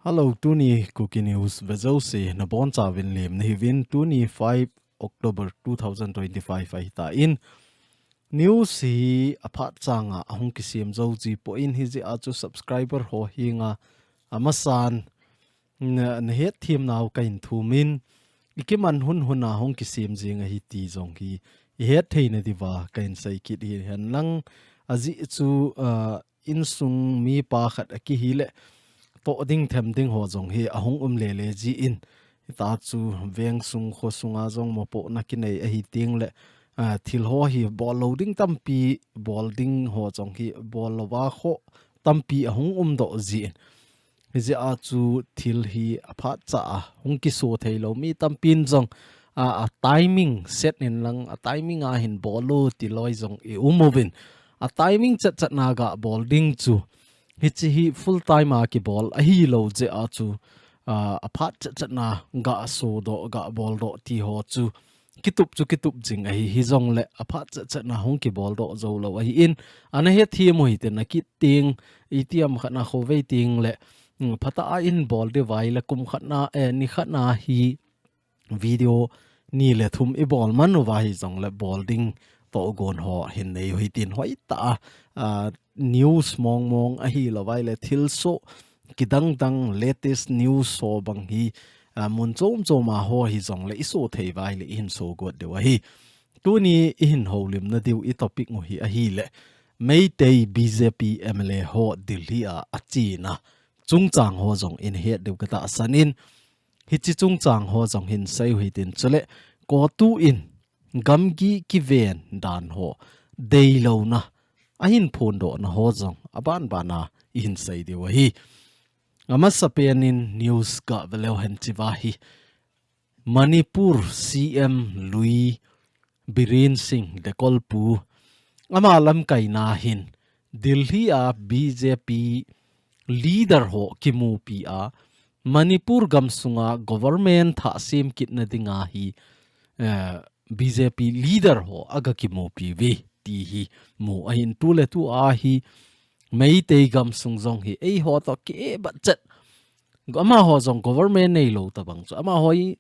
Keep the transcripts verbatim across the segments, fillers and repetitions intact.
Hello, tuni Kuki News vejouse nabonchauvin lemna hiuvin, tuni five October two thousand twenty-five ahitan. News hi aphat changa ahung kisem jou jipoi, hijeh a chu subscriber ho henga amasan na, nahet themnau kahin thumin, ikiman hunhuna hung kisem jing ahi ti jong hi ihet theina diuva kahin seikit hi henlang, ajeh chu, ah, insung mipa khat akihile toh ding them ding ho jong hi ahung um lele jin, hita chu veng sung kho sunga jong mopohna kinei ahi tengle, ah, thil ho hi bol lou ding tampi, bol ding ho jong hi bol louva kho tampi ahung umdoh jin. Hijeh a chu thil hi aphat cha a hung kiso theilou mi tampin jong, a, a timing set in lang, a timing a hin bol u ti loi jong i um uvin. A timing chatchat na ga bol ding chu, hiche hi full time a kibol ahilou jeh a chu, a, aphat chatchat na ga sodoh, ga boldoh ti ho chu kitup chu kitup jing ahi, hijongle aphat chatchat na hung kiboldoh jou lou ahin, ana hethem u hite, nakit teng, itiham khat na khovei tengle, mm, phatah a in bol diu vai le kum khat na, eh, ni khat na hi video ni le thum i bol man uva hijongle bol ding tohgon ho hin nei u hitin, hoitah a, ah, news mong mong ahilou vai le thilsoh kidang dang latest news ho bang hi, ah, mun chom chom a ho hijongle i so thei vai le i hin so got diu ahi. Tuni i hin houlimna diu i topic u hi ahile, Meitei B J P M L A ho Delhi a achena chungchang ho jong i het diu ka tahsan in, hiche chungchang ho jong hin sei u hitin, chule CoTU in gamgi kiven dan ho deilouna ahin phondohna ho jong aban ban a i hin sei diu ahi. Amasa pen in news ga ve leu hen, hiche va hi Manipur C M lui Biren Singh Dekolpu, ama lamkaina hin Delhi a B J P leader ho kimupi a, Manipur gamsunga government thah sem kitna dinga hi, eh, B J P leader ho aga kimupi uve ti hi mu ahin, tuletu a hi Meitei gamsung jong hi eiho toh kibat chet, amaho jong government neilou tabang chu, amaho hi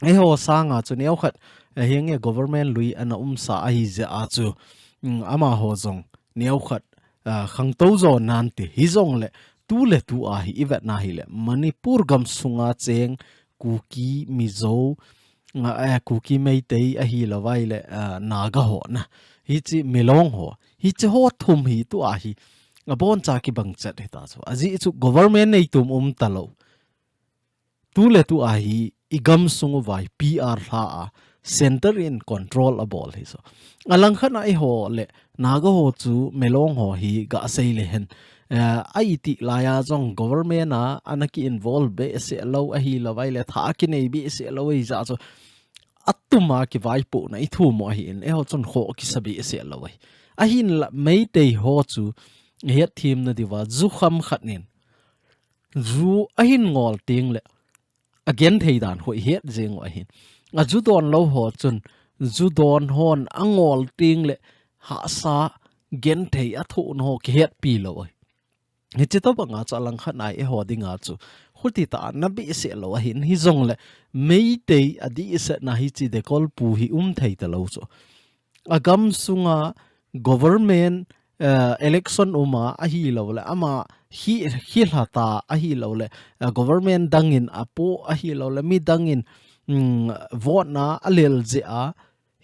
eiho sanga chu neokhat, eh, hinge government lui ana umsa ahi jeh a chu, mm, amaho jong neokhat, ah, khangtou jo nante, hijongle tuletu a hi i vetna hile Manipur gamsunga cheng Kuki, Mizo, ah, eh, Kuki, Meitei ahilou vai le, ah, Naga ho na, hiche Milong ho, hiche ho thum hi tua hi aboncha kibang chet hita chu, ajeh chu government neitum um talou. Tuletu a hi i gamsung uva hi P R lha a, center in control abol hi so. Alangkhat a eiho le Naga ho chu Milong ho hi ga sei le hen, eh, a iti laiya jong government a ana ki involve behseh lou ahilou vai le thah kinei behseh lou ahi jeh chu, atuma kivaipohna i thum u ahin, eiho chun kho kisa behseh lou ahi. Ahinla Meitei ho chu i hetthemna diuva, ju kham khat in ju ahin ngol tengle agenthei dan ho i het jeng u ahin. Aju don lou ho chun ju don hon angol tengle hahsa, genthei athohna ho kihetpi lou ahi. Hiche tobanga chu alangkhat a eiho dinga chu khuti tah a na behseh lou ahin, hijongle Meitei adehsetna hiche Dekolpu hi um thei talou chu. Agamsunga government, eh, election uma ahilou le, ama hi, hi lha ta ahilou le, eh, government dangin apoh ahilou le, midangin, mm, vote na alel jeh a,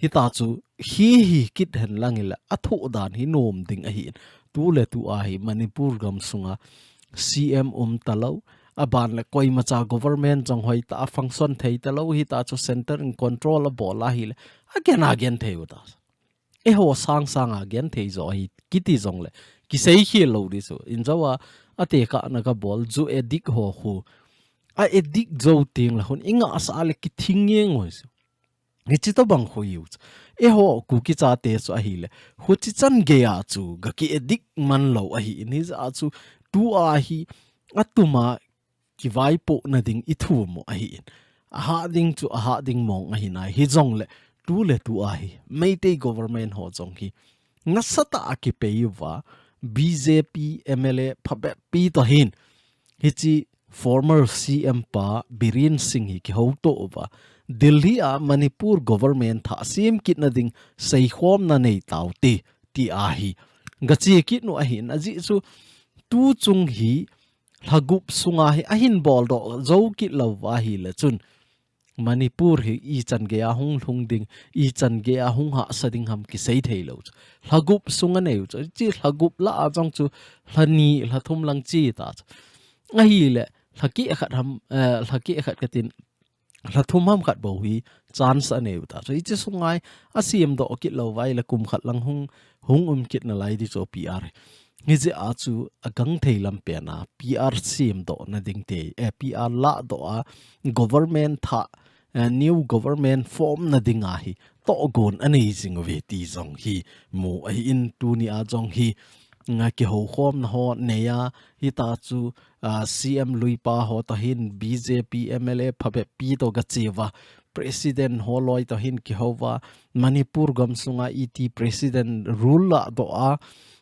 hita chu hi hi kit hen lang hile, athoh dan hi nom ding ahin. Tuletu a hi Manipur gamsunga C M um talou, aban le koimacha government jong hoitah a function thei talou, hita chu center in control abol ahile, agen agenthei u ta. Eiho sang sang a genthei jo ahi kiti jongle, kisei khel lou di chu. Injo a, atekah na kabol, ju addict ho khu, a addict jou tengle hun i ngahsah le kithing ngeng u hi chu. Hiche tobang khu hiu chu. Eiho Kuki chate chu ahile, huchi chan geiya chu ga ki addict man lou ahin, hijeh a chu tua hi atuma kivaipohna ding i thum u ahin. Ahah ding chu ahah ding mong ahi nai, hijongle tuletu a hi Meitei government ho jong hi nasatah a kipei uva, B J P M L A phabep pi toh hin, hiche former C M pa Biren Singh hi kihouto uva, Delhi a Manipur government thah sem kitna ding seikhomna nei taute, ti ahi. Gache kit u ahin, ajeh chu tuchung hi lha gup sunga hi ahin boldoh jou kit lou uva ahile chun Manipur hi ichan geiya hung lhung ding, ichan geiya hung hahsa ding ham kisei thei lou chu. Lha gup sung anei u chu. Hiche lha gup lah a jong chu lha ni, lha thum lang che ta chu. Ahile, lha keh khat ham, eh, lha keh khat katin, lha thum ham khat bou hi chance anei u ta chu. Hiche sunga hi asem doh kit lou uva ahile kum khat lang hung, hung um kit nalai ding chu P R. Hijeh a chu agangthei lam pen a P R sem doh na ding te, eh, P R lah doh a government thah, eh, new government form na ding ahi tohgon anei jing uve ti jong hi mu ahin, tuni a jong hi, mm, kihoukhomna ho nei a, hita chu, ah, C M luipa ho toh hin B J P M L A phabep pi toh gache uva, President ho loi toh hin kihou uva, Manipur gamsunga iti President rule lah doh a,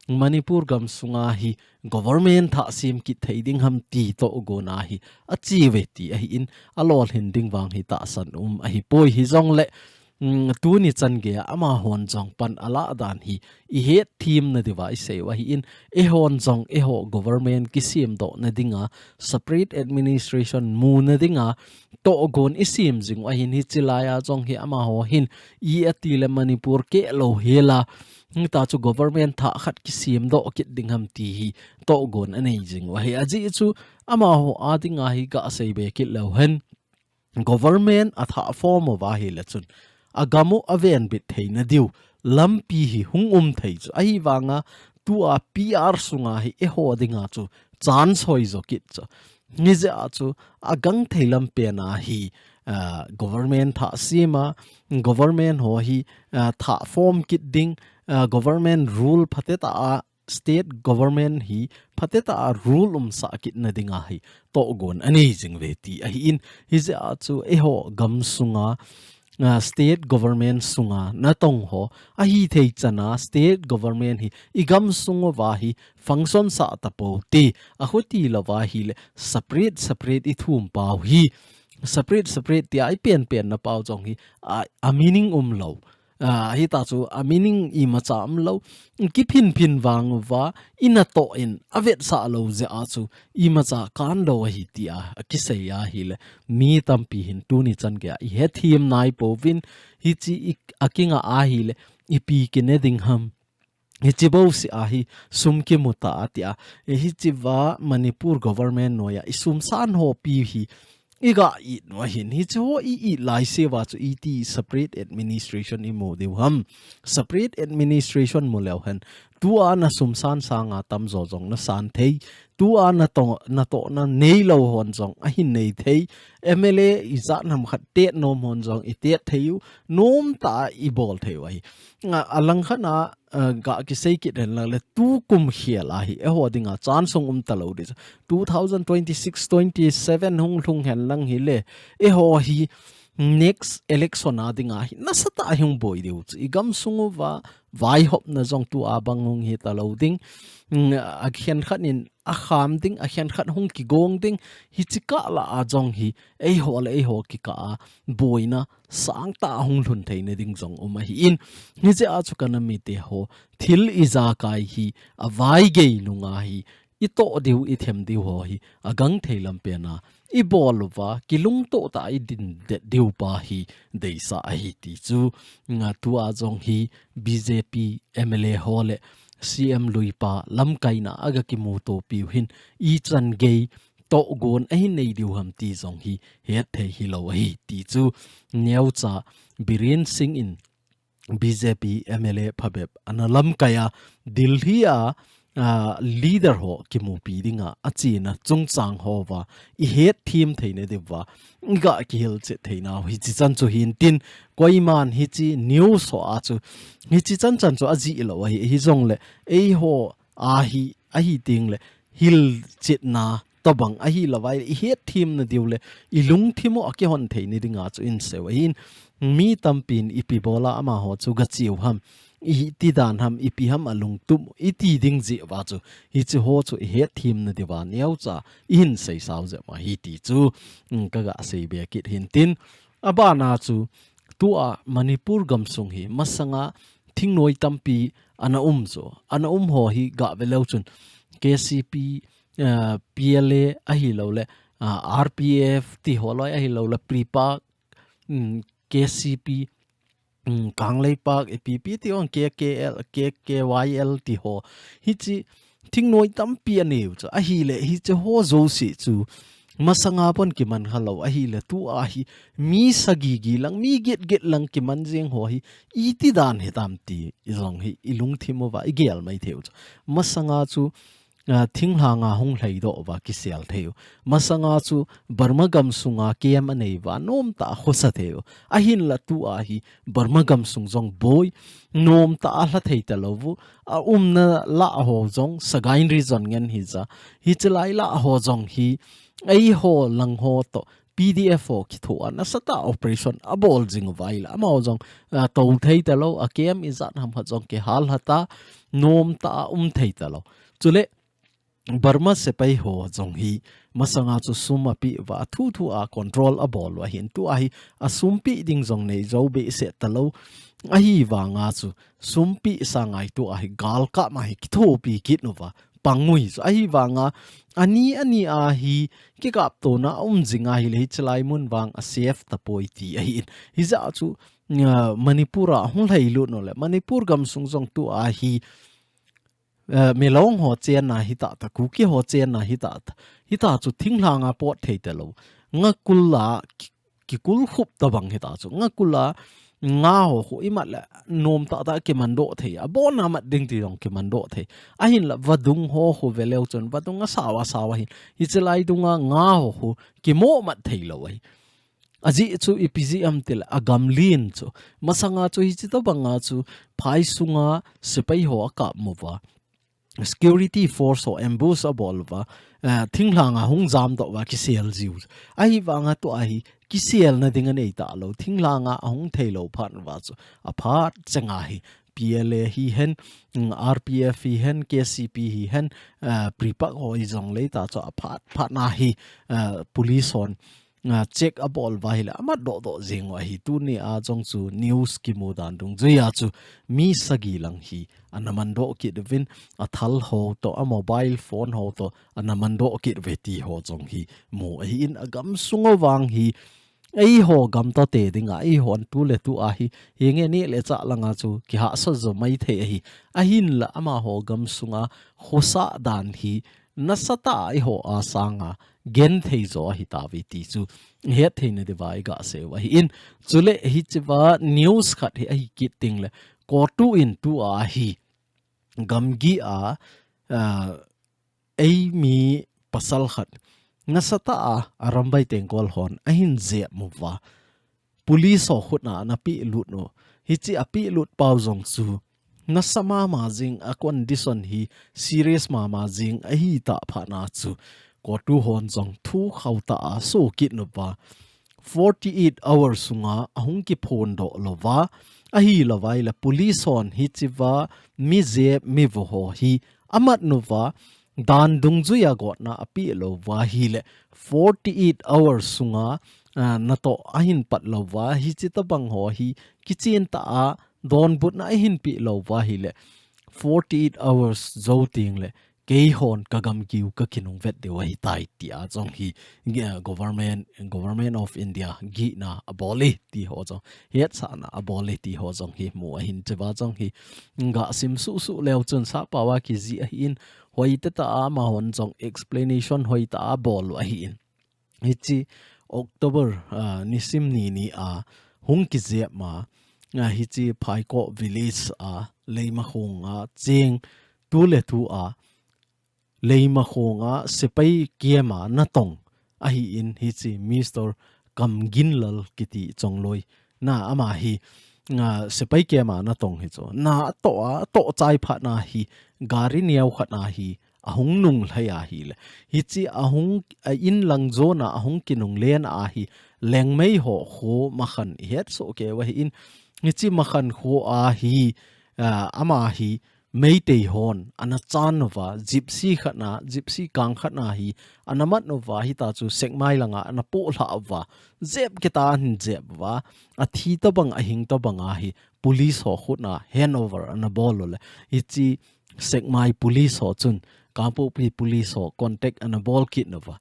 Manipur gamsunga hi government thah sem kit thei ding ham ti tohgon a hi ache uve ti ahin, alolhin ding vang hi tahsan um ahipoi, hijongle, mm, tuni chan geiya amahon jong pan alah dan hi ihet them na diuva isei u ahin, eihon jong eiho government kisem doh na dinga separate administration mu na dinga tohgon isem jing u ahin, hiche laiya jong hi amaho hin i ati le Manipur keh lou hela, hita chu government thah khat kisem doh kit ding ham ti hi tohgon anei jing u ahi. Ajeh chu amaho a dinga hi gasei be kit leu hen, government athah form uva ahile chun agam u avenbit theina diu lampi hi hung um thei chu. Ahivanga tua P R sunga hi eiho dinga chu chance hoi jo kit chu. Hijeh a chu agangthei lam pen a hi, ah, government thah sem a, government ho hi, ah, thah form kit ding, ah, government rule phatetah a, state government hi phatetah a rule umsah kitna dinga hi tohgon anei jing uve ti ahin, hijeh a chu eiho gamsunga, ah, state government sunga natong ho ahithei chana state government hi igamsung uva hi function sah tapou te, akhuti louva ahile separate separate ithum pau hi, separate separate tia ipen pen na pau jong hi a, a meaning umlou. Ah, hita chu a meaning imacha umlou. Kiphin phin vang uva inatoh in avetsah lou jeh a chu imacha kanlou ahi tia akisei ahile, mi tampi hin tuni chan geiya ihet them naipouvin, hiche i, akinga ahile ipi kine ding ham. Hiche bouseh a hi sum kimu ta tia, hichea Manipur government noiya isum san hopi hi iga it u ahin, hiche ho i it laiseuva chu iti separate administration imu diu ham. Separate administration mu leu hen, tua nasum san sanga tamjo jong nasan thei, tua nato, natohna neilou hon jong ahin nei thei, M L A ijat ham khat tet nom hon jong itet thei u, nomtah a ibol thei u ahi. A, alangkhat a, a, ga kisei kit hen lang le, tukum khel a hi eiho dinga chance hung um talou ding chu. Two thousand twenty-six, twenty-seven hung lhung hen lang hile, eiho hi next election a dinga hi nasatah a hung boi diu chu. Igamsung uva vaihopna jong tua bang hung hi talou ding. Mm, akhenkhat in akham ding, akhenkhat hung kigong ding, hiche kah lah a jong hi eiho le eiho kikah a boina sangtah a hung lhun theina ding jong um ahin, hijeh a chu ka nam mite ho, thil ijakai hi avaigei nunga hi itoh diu, ithem diu ho hi agangthei lam pen a ibol uva, kilungtoh tah a idin det diu pa hi deisah ahi ti chu, nga tua jong hi B J P M L A ho le C M luipa lamkaina a ga kimuto piu hin ichan gei tohgon ahin nei diu ham ti jong hi hetthei hilou ahi ti chu neocha Biren Singh in B J P M L A phabep ana lamkai a, Delhi a, a, leader ho kimupi dinga achena chungchang hova ihet them theina diuva iga kihilchet theinau hiche chan chu hintin, koiman hiche news ho a chu hiche chan chan chu ajih lou ahi, hijongle eiho a hi, ahi tengle hilchetna tobang ahi lou vai, i hetthem na diu le, i lungthim u a kihon thei na dinga chu in sei u ahin, mi tampin ipi bola amaho chu gachiu ham, iti dan ham, ipi ham alungtup, iti ding jeh uva chu, hiche ho chu i hetthem na diuva neocha, i hin sei sau jep ma hi ti chu, um, ka ga sei be kit hin tin, abana chu, tua Manipur gamsung hi, masanga thingnoi tampi ana um chu, ana um ho hi ga ve leu chun, K C P, eh, P L A ahi lou le, ah, R P F ti ho loi ahi lou le, PREPAK, um, K C P, um, Kangleipak, A P P ti ong K K L, K K Y L ti ho. Hiche thingnoi tampi anei u chu. Ahi le, hiche ho jouse chu. Masanga pon kiman kha lou. Ahi le, tua hi mi sagi gi lang, mi get get lang kiman jeng ho hi. Iti dan hitam ti, i jong hi, i lungthim uva, i gel mai thei u chu. Masanga chu, ah, thinglhanga hung lhaidoh uva kisel thei u. Masanga chu Burma gamsunga camp anei uva, nomtah a khosa thei u. Ahin la tua hi Burma gamsung jong boi, nomtah a lha thei talou u. A umna lah ho jong Sagaing region ngen hi ja. Hiche lai lah ho jong hi, eiho lang ho toh, P D F ho kithoa nasatah a operation abol jing uva ahile. Amaho jong, ah, tou thei talou, a camp ijat ham khat jong kihal lha ta, nomtah a um thei talou. Chule, Burma sepai ho jong hi, masanga chu sum ape uva, athu thu a control abol u ahin, tua hi, asum pe ding jong nei jou behseh talou. Ahivanga chu, sum pe sanga hi tua hi, galkap ma hi kithopi kit uva, pang u hi chu. Ahivanga, ani, ani a hi, kikaptona aum jing ahile, hiche lai mun vang a safe tapoi ti ahin. Hijeh a chu, ah, Manipur a hung lhailut u le, Manipur gamsung jong tua hi, eh, Milong ho chenna hita ta, Kuki ho chenna hita ta. Hita chu thinglhanga pot thei talou. Ngakul a ki-, kikul khup tabang hita chu. Ngakul a nga ho khu imat le nomtah tah a kimandoh thei. Abona mat ding ti jong kimandoh thei. Ahin la vadung ho khu ve leu chun vadung asao asao ahin. Hiche lai dunga nga ho khu kimo mat thei lou ahi. Ajeh chu ipi jeh ham tile, agamlen chu. Masanga chu hiche tabanga chu phai sunga sepai ho akap uva. Security force ho ambush abol uva. Eh, thinglhanga hung jamdoh uva kisel jiu. Ahivanga tua hi kiselna ding anei talou. Thinglhanga ahung thei lou phat uva chu. Aphat chenga hi P L A hihen, mm, R P F hihen, K C P hihen, eh, PREPAK ho hi jong lei ta chu aphat phat na hi, eh, police hon ah, check abol uva ahile, amat doh doh jeng u ahi. Tuni a jong chu news kimu dan dungjuia chu mi sagi lang hi ana mandoh kit uvin, athal ho toh, a mobile phone ho toh ana mandoh kit uve ti ho jong hi mu ahin, agamsung a vang hi eiho gam toh te dinga, eihon tu le tu a hi, hinge ni le cha langa chu kihahsa jo mai thei ahi. Ahin la amaho gamsunga khosa dan hi nasatah a eiho a sanga genthei jo ahi tauve ti chu hetthei na diuva i ga sei u ahin. Chule hichea news khat hi ahi kit ding le, COTU in tua hi gamgi a, ah, eimi pasal khat nasatah a Arambai Tenggol hon ahin jep uva. Police ho khut a ana pelut u. Hiche apelut pau jong chu nasa mama jing, a condition hi serious mama jing ahi tah phat na chu COTU hon jong thu khauh tah a aso kit uva. Forty eight hours sunga ahung kiphondoh louva, ahi lou vai le police hon hichea mi jep mi vo ho hi amat uva, dan dungjuia gotna apeh lou uva ahile, forty eight hours sunga, ah, natoh ahin pat lou uva, hiche tabang ho hi kichen tah a donbutna ahin peh lou uva ahile, forty eight hours jou teng le, keihon ka gamgiu ka kinung vet diu ahitai tia jong hi, eh, government, Government of India gihna abol e ti ho jong, hetsahna abol e ti ho jong hi mu ahin, chea jong hi, ga sim suh suh leu chun sappao a kijih ahin, hoitah tah a amahon jong explanation hoitah a abol u ahin. Hiche October, ah, nisim ni ni a hung kijep ma, ah, hiche Phaikop village a, Leimakhong a cheng tu le tu a, Leimakhong a sepai camp a natong ahin hiche Mister Kamginlal kiti Chongloi. Na ama hi, ah, sepai camp a natong hi chu. Na atoh a, atoh chai phat na hi, gari neo khat na hi, ahung nunglhai ahile, hichi ahung, a in lang jona ahung kinunglen ahi, Lengmei ho kho Makhan ihet soh keu ahin, hichi Makhan kho ahi, a, ama hi Meitei hon ana chan uva, Gypsy khat na, Gypsy kang khat na hi ana mat uva, hita chu Sekmai langa ana pohlha uva, jep kita ahin jep uva, athi tabang ahing tabang ahi, police ho khut na handover ana bol ule, hichi Sekmai police ho chun Kangpokpi police ho contact ana bol kit uva,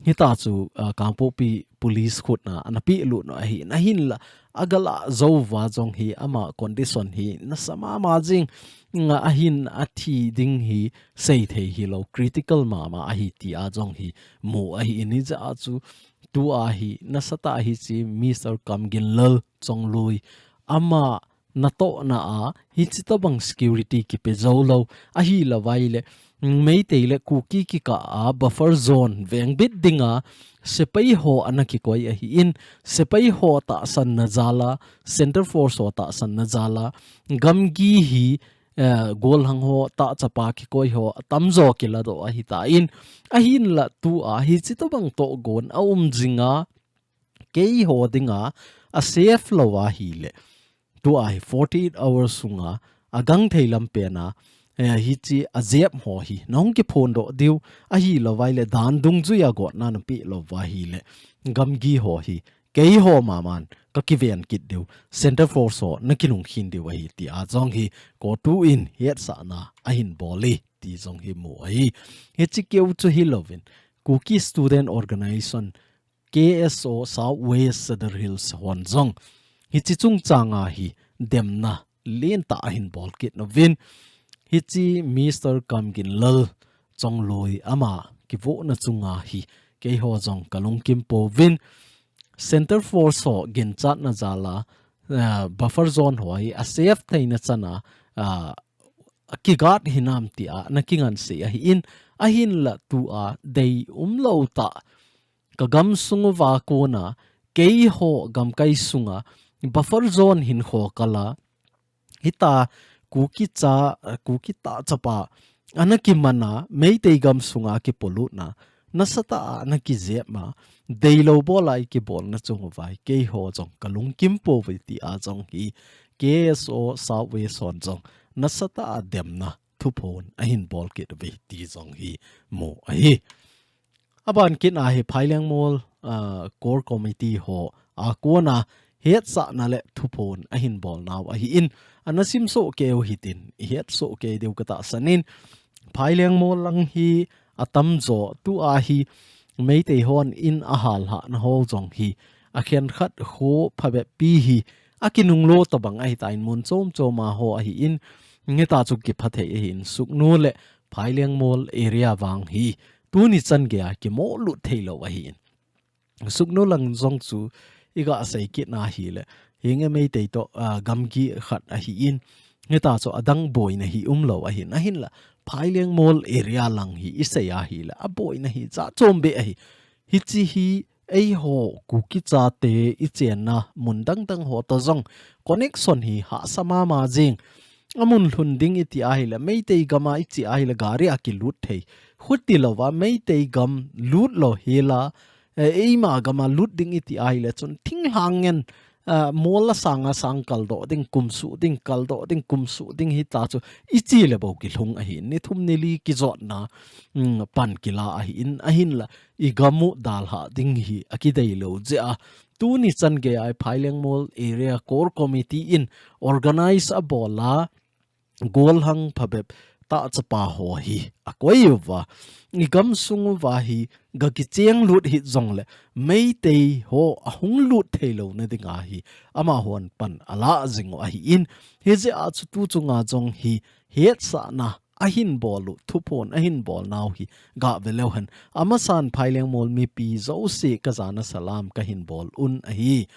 hita chu, a, Kangpokpi police khut na ana pehlut u ahin, ahinla agala jou uva jong hi ama condition hi nasa mama jing, nga ahin athi ding hi seithei hilou, critical mama ahi tia jong hi mu ahin, hijeh a chu tua hi nasatah hichi Mister Kamginlal Chongloi ama natohna a hichi tabang security kipe jou lou, ahilou vaile Meitei le Kuki kikah a buffer zone vengbit dinga sepai ho ana kikoi ahin, sepai ho tahsanna jal a, Centre Force ho tahsanna jal a, gamgi hi, eh, golhang ho tahchapa kikoi ho atamjo kiladoh ahitan, ahinla tua hichi tabang tohgon aum jinga, keiho dinga a safe lou ahile, tua hi forty-eight hours sunga agangthei lampen a, eh, hichi ajep ho hi nahung kiphondoh diu, ahilou vaile dan dungjuia gotna napeh lou uva ahile, gamgi ho hi keiho maman kakiven kit diu, Centre Force ho nakinungkhin diu ahi tia jong hi CoTU in hetsahna ahin bol e ti jong hi mu ahi. Hichi keu chu hilouvin, Kuki Student Organisation, K S O South West Sadar Hills hon jong hichi chungchanga hi demna lentah ahin bol kit uvin, hichi Mister Kamginlal Chongloi ama kivohna chunga hi keiho jong kalungkim pouvin, Centre Force ho ginchatna jal a, ah, buffer zone ho hi a safe theina chana, ah, a kiguard hinam tia ana kingansei ahin, ahinla tua deium lou tah, ka gamsung uva kona keiho gamkai sunga buffer zone hinkho kal a, hita Kuki cha, Kuki tahchapa ana kiman a, Meitei gamsunga kipolutna nasatah a ana kijep ma, deilou bol a ikibolna chung uva hi keiho jong kalungkim pouve tia jong hi K S O South West hon jong nasatah a demna thuphon ahin bol kit uve ti jong hi mu ahi. Aban kit a hi Phailengmol, ah, Core Committee ho a kona hetsahna le thuphon ahin bolnau ahin, ana simsoh keu hitin, ihetsoh kei diu katahsan in, Phailengmol lang hi atamjo tua hi Meitei hon in ahalhahna ho jong hi akhenkhat kho phabep pi hi akinunglo tabang ahitan, mun chom chom a ho ahin, hita chu kiphathei ahin, Sugnu le Phailengmol area vang hi tuni chan geiya kimolut theilou ahin. Sugnu lang jong chu iga sei kit na hile, hinge Meitei toh, ah, gamgi khat ahin, hita chu adang boina hi umlou ahin, ahinla Phailengmol area lang hi isei ahile, aboina hi jat chom beh ahi. Hichi hi eiho Kuki chate ichenna mun dang dang ho toh jong connection hi hahsa mama jing. Amun lhun ding iti ahile, Meitei gam a iche ahile gari a kilut thei. Khuti louva, Meitei gam lut lou hela, eh, eima gam a lut ding iti ahile chun thinglhang ngen, ah, mol a sang a sang kaldoh ding, kumsuh ding, kaldoh ding, kumsuh ding hita chu iche le bou kilhung ahi. Ni thum ni li kijotna, mm, pan kila ahin, ahinla igam u dalhah ding hi akideilou jeh a, tuni chan geiya Phailengmol Area Core Committee in organize abol a, golhang phabep tahchapa ho hi akoi uva, igamsung uva hi gakicheng lut hih jongle Meitei ho ahung lut theilouna dinga hi amahon pan ala jing u ahin, hijeh a chu tu chunga jong hi hetsahna ahin bol u, thuphon ahin bolnau hi gave leu hen. Amasan Phailengmol mipi jouse kajana salam kahin bol un ahi.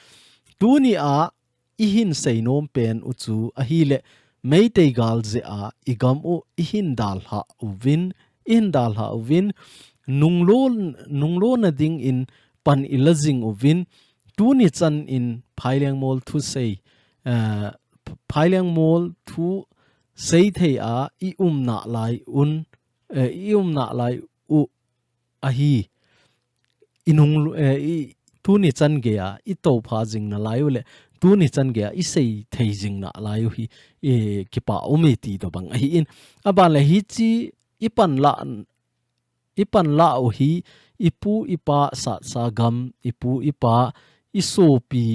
Tuni a ihin seinom pen u chu ahile, Meitei gal jeh a igam u ihin dalhah uvin, ihin dalhah uvin, nunglo, nunglo na dingin pan ila jing uvin, tuni chan in Phailengmol thusei, eh, Phailengmol thusei thei a i um nalai un, eh, i umna lai u ahi, i nung, eh, i, tuni chan geiya i topha jing nalai u le, tuni chan geiya i sei thei jing nalai u hi, eh, kipa um e ti tobang ahi in. Aban le hichi i panla, i panla u hi, i pu i pa satsa gam, i pu i pa, i sopi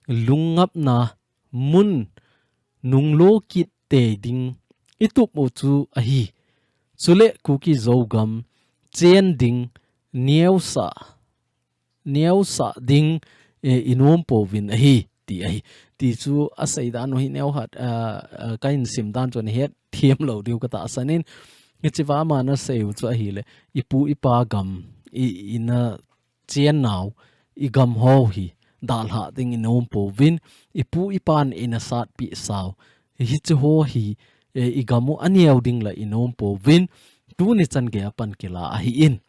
lungngapna mun nunglo kit tei ding i tup u chu ahi. Chule Kuki Zo gam chen ding neosah, neosah ding, eh, i nom pouvin ahi, ti ahi. Ti chu a seidan u hi neo hat, ah, ah, ka insim dan chu na het thiam lo diu ka tahsan in. Hichi va ama na sei u chu ahile, i pu i pa gam, i, i na chen nau, i gam ho hi dalha ding i nom pouvin, i pu i pan i na satpi sau. Hichi ho hi, eh, i gam u a neo ding la i nom pouvin, tuni chan geiya pan kila ahi in.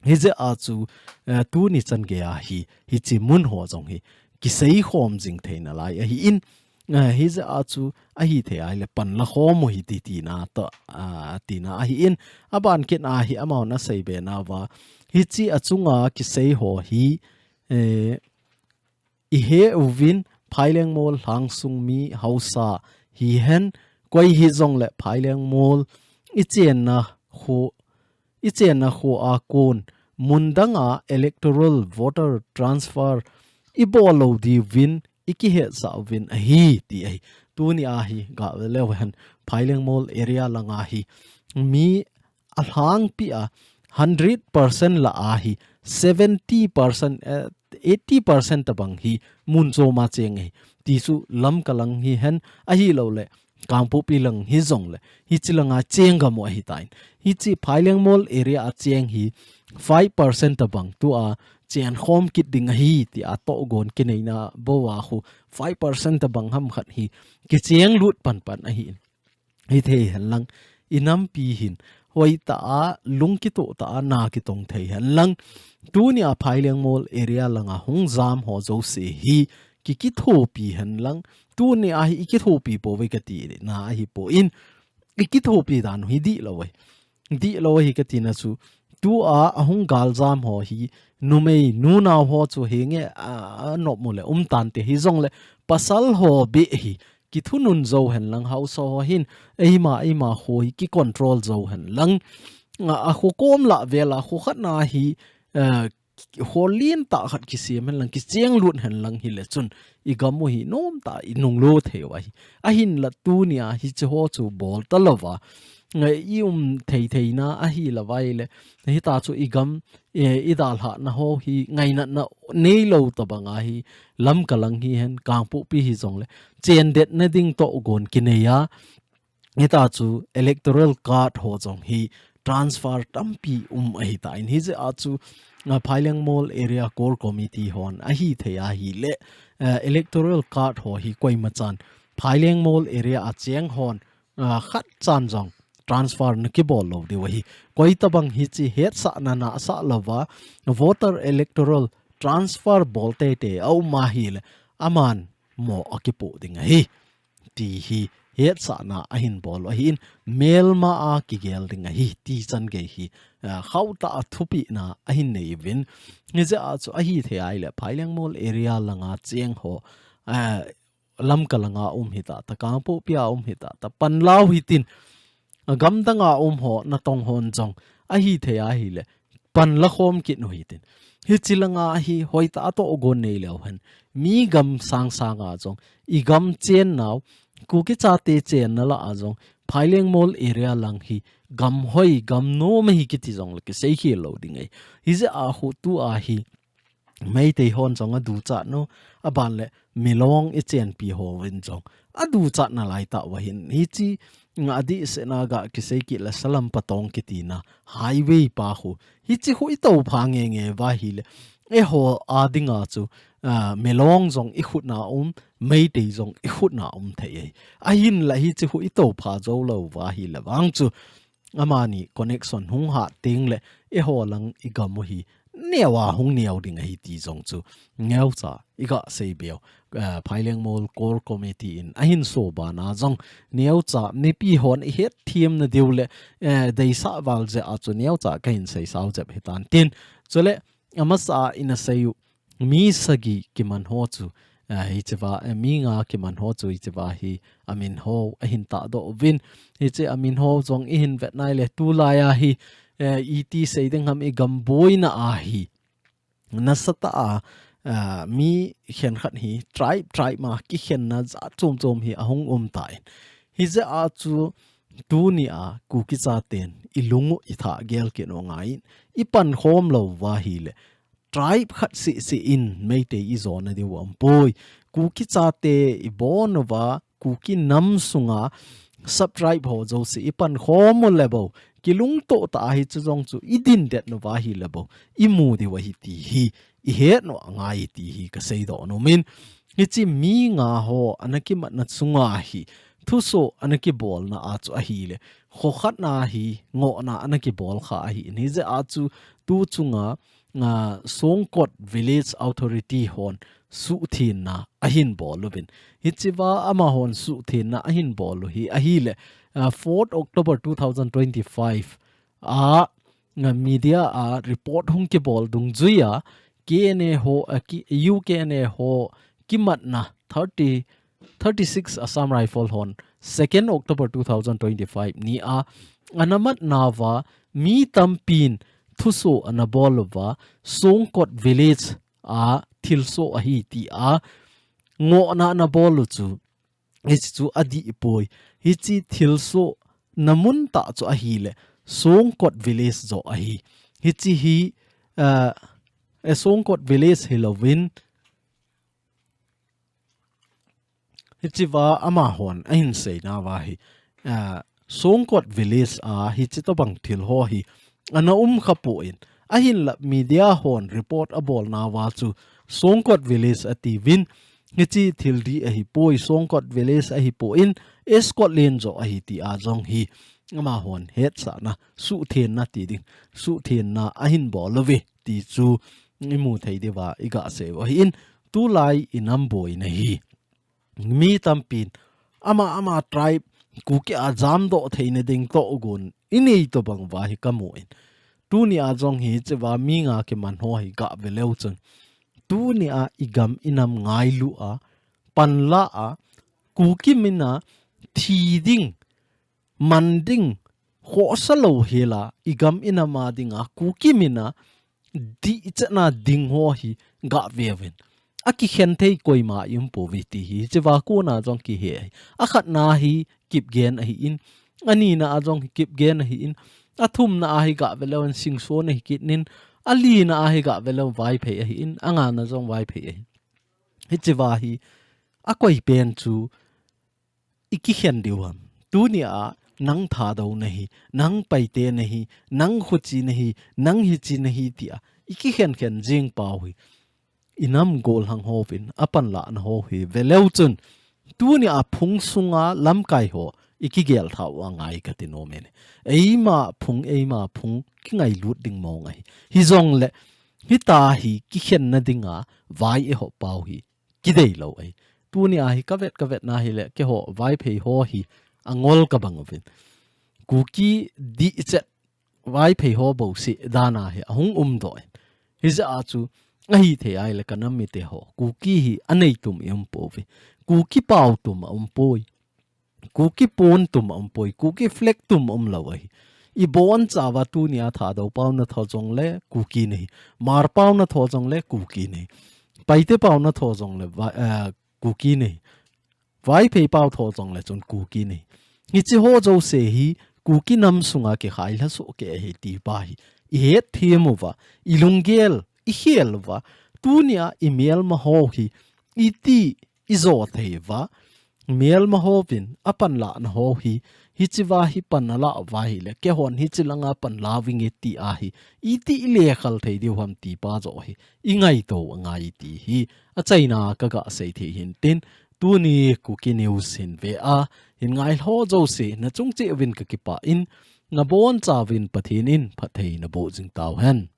Hijeh a chu, eh, tuni chan geiya hi, hichi mun ho jong hi, kisei khom jing thei nalai ahi in. Eh, hijeh a chu, ahi thei ahile panla khom u hi ti tina to, ah, tina ahi in. Aban kit a hi amau na sei be nauva. Hichi a chunga kisei ho hi, eh, i he uvin Phailengmol lhangsung mi haosa hihen, koi hijongle Phailengmol i chenna kho, i chenna kho a kon mun danga electoral voter transfer i bol lo diuvin i kihetsah uvin ahi, ti ahi. Tuni a hi ga ve leu hen Phailengmol area langa hi mi a lhangpi a hundred percent la a hi seventy percent, eh, eighty percent tabang hi mun chom a cheng ahi. Ti chu Lamka lang hihen ahilou le Kangpokpi lang hijongle, hichi langa cheng gam u ahi tan. Hichi Phailengmol area a cheng hi five percent tabang tua chen khom kit ding ahi, tia tohgon kineina bou a khu five percent tabang ham khat hi kicheng lut panpan ahi in. Hi thei hen lang, i nampi hin, hoi ta a, lung kitoh ta a, na kitong thei hen lang. Tuni a Phailengmol area langa hung jam ho jouse hi, ki kithopi hen lang. Tuni a hi i kithopi pouve ka tina ahi poi. I kithopi dan u hi dihlou ahi. Dihlou ahi ka tina chu. Tua, a hung galjam ho hi, numei, nunau ho chu henge, a, a nop mu le, um tante hijongle, pasal ho beh hi, kithunun jou hen lang haosa ho hin, eima, eima kho hi ki control jou hen lang. A, a kho kom lah vel a kho khat na hi, eh, kho lien tah khat kisem hen lang, kicheng lut hen lang hile chun, i gam u hi nom ta, i nunglo thei u ahi. Ahinla tuni a hichi ho chu bol ta louva. Ngai i um thei thei na ahi louva ile. Hita chu i gam, eh, i dalhahna ho hi ngainatna neilou tabang a hi Lamka lang hihen Kangpokpi hijongle. Chen detna ding tohgon kinei a. Hita chu electoral card ho jong hi transfer tampi um ahi tan. Hijeh a chu, a, Phailengmol Area Core Committee hon ahi thei ahile, eh, electoral card ho hi koima chan Phailengmol area a cheng hon, a, khat chan jong transfer na kibol lou diu ahi. Koi tabang hichi hetsahna na sa louva, voter electoral transfer bol teitei a um ahile, aman mo a kipoh ding ahi. Ti hi hetsahna ahin bol u ahin, melma a kigel ding ahi, ti chan gei hi, a, khauh tah a thupina ahin nei uvin. Hijeh a chu ahi thei ahile, Phailengmol area langa cheng ho, a, Lamka langa um hita, ta Kangpokpi a um hita, ta panla u hitin, a, gamdang a um ho, natong hon jong, ahi thei ahile, panla khom kit u hitin. Hichi langa hi hoitah a tohgon nei leu hen. Mi gam sang sanga jong, i gam chen nau, Kuki chate chenna lah a jong, Phailengmol area lang hi, gam hoi, gam nom ahi kiti jongle kisei khel lou ding ahi. Hijeh a khu tua hi, Meitei hon jong aduchat u, aban le Milong i chenpi hovin jong aduchat nalai tah u ahin. Hichi nga adih sena ga kisei kit le Salam Patong kitina highway pa khu. Hichi khu i topha nge nge uva ahile, eiho a dinga chu, a, Milong jong i khutna um, Meitei jong i khutna um thei ahi. Ahinla hichi khu i topha jou lou uva ahile vang chu, amani connection hung hat teng le, eiho lang i gam u hi neo a hung neo ding ahi ti jong chu neocha i ga sei beu. Eh, Phailengmol Core Committee in ahin so bana jong neocha mipi hon i het thiam na diu le, eh, deisah val jeh a chu neocha ka hin sei sao jep hitan tin. Chule, amasa a ina sei u, mi sagi kiman ho chu, eh, hicheva, eh, mi nga kiman ho chu hicheva hi amin ho ahin tahdoh uvin. Hiche amin ho jong i hin vet nai le tulai a hi, eh, iti sei ding ham i gam boina a hi. Nasatah a, ah, mi khenkhat hi tribe, tribe ma kikhenna jat chom chom hi ahung um tan. Hijeh a chu tuni a Kuki chaten i lung u i thah gel kit u angaiyin, i pankhom lou uva ahile, tribe khat seh seh in Meitei i jona diu aum poi. Kuki chate i bon uva, Kuki nam sunga sub-tribe ho jouse i pankhom u le bou, kilungto tah a hiche jong chu i dindet uva ahile bou, i mu diu ahi ti hi i het u angai ti hi ka seidoh nom in. Hiche mi nga ho ana kimatna chunga hi thusoh ana kibolna a chu ahile, kho khat na hi ngohna ana kibol kha ahin, hijeh a chu tu chunga, ah, Songkot Village Authority hon suhthenna ahin bol uvin. Hicheva amahon suhthenna ahin bol u hi ahile, ah, fourth October two thousand twenty-five a, ah, media a report hung kibol dungjuiya, K N A ho, ah, ki, U K N A ho kimatna thirty, thirty-six Assam Rifle hon second October two thousand twenty-five ni a ana matna uva mi tampin thusoh ana bol uva, Songkot Village a thilsoh ahi tia ngohna ana bol u chu, hiche chu adih poi. Hiche thilsohna mun tah chu ahile, Songkot Village joh ahi. Hiche hi, ah, eh, Songkot Village hilouvin, hicheva amahon ahin seina uva hi, ah, Songkot Village a hiche tobang thil ho hi ana um kha poi. Ahinla media hon report abolna uva chu Songkot Village atiuvin, hiche thil dih ahipoi, Songkot Village ahipon, Scotland joh ahi tia jong hi amahon hetsahna, suhthenna ti ding, suhthenna ahin bol uve ti chu i mu thei diuva i ga sei u ahin, tulai i nam boina hi mi tampin ama ama tribe Kuki a jamdoh theina ding tohgon i nei tobang uva hi ka mu in. Tuni a jong hicheva mi nga kiman ho hi ga ve leu chun, tuni a i gam i nam ngailu a, panla a, Kuki mina thi ding, man ding, khohsa louhela i gam i nam a dinga Kuki mina dihchetna ding ho hi ga ve uvin. Akikhen thei koima i um pouve ti hi, hicheva kona jong kihe ahi. Akhatna hi Kipgen ahin, anina a jong hi Kipgen ahin, athumna a hi ga ve leu hen Singson ahi kit in, alina a hi ga ve leu Vaiphei ahin, angana jong Vaiphei ahi. Hicheva hi akoi pen chu i kikhen diu ham. Tuni a nang Thadou nahi, nang Paite nahi, nang khuche nahi, nang hiche nahi tia i kikhen khen jing pau hi, i nam gollhang hovin apanlahna ho hi ve leu chun, tuni a phung sunga lamkai ho i kigel thau angai kati nom e. Eima phung, eima phung kingailut ding mong ahi. Hijongle, hitia hi kikhenna dinga vai i hop pau hi kidei lou ahi. Tuni a hi ka vet ka vetna hile, keiho Vaiphei ho hi angol ka bang uvin. Kuki dihchet Vaiphei ho bouseh dan a hi ahung umdoh in. Hijeh a chu ahithei ahile ka nam mite ho, Kuki hi anei tum i um pouve. Kuki pao tum a um poi. Kuki pon tum a um poi, Kuki flag tum a um lou ahi. I bonchauva tuni a Thadou pao na tho jongle Kuki nahi. Hmar pao na tho jongle Kuki nahi. Paite pao na tho jongle Va-, eh, Kuki nahi. Vaiphei pao tho jongle chun Kuki nahi. Hiche ho jouse hi Kuki nam sunga kikhai lha soh kei ahi ti pa hi i het them uva, i lunggel i khel uva, tuni a i melma ho hi iti i jo thei uva, melma hovin apanlahna ho hi, hicheva hi pan alah uva ahile, keihon hiche langa panla uvinge ti a hi, iti i lekhal thei diu ham ti pa joh hi i ngaito angai ti hi achaina ka ga sei thei hin tin, tuni Kuki News hin ve a hin ngai ho jouse na chung cheh uvin ka kipah in, na bonchauvin Pathen in phatthei na boh jing tau hen.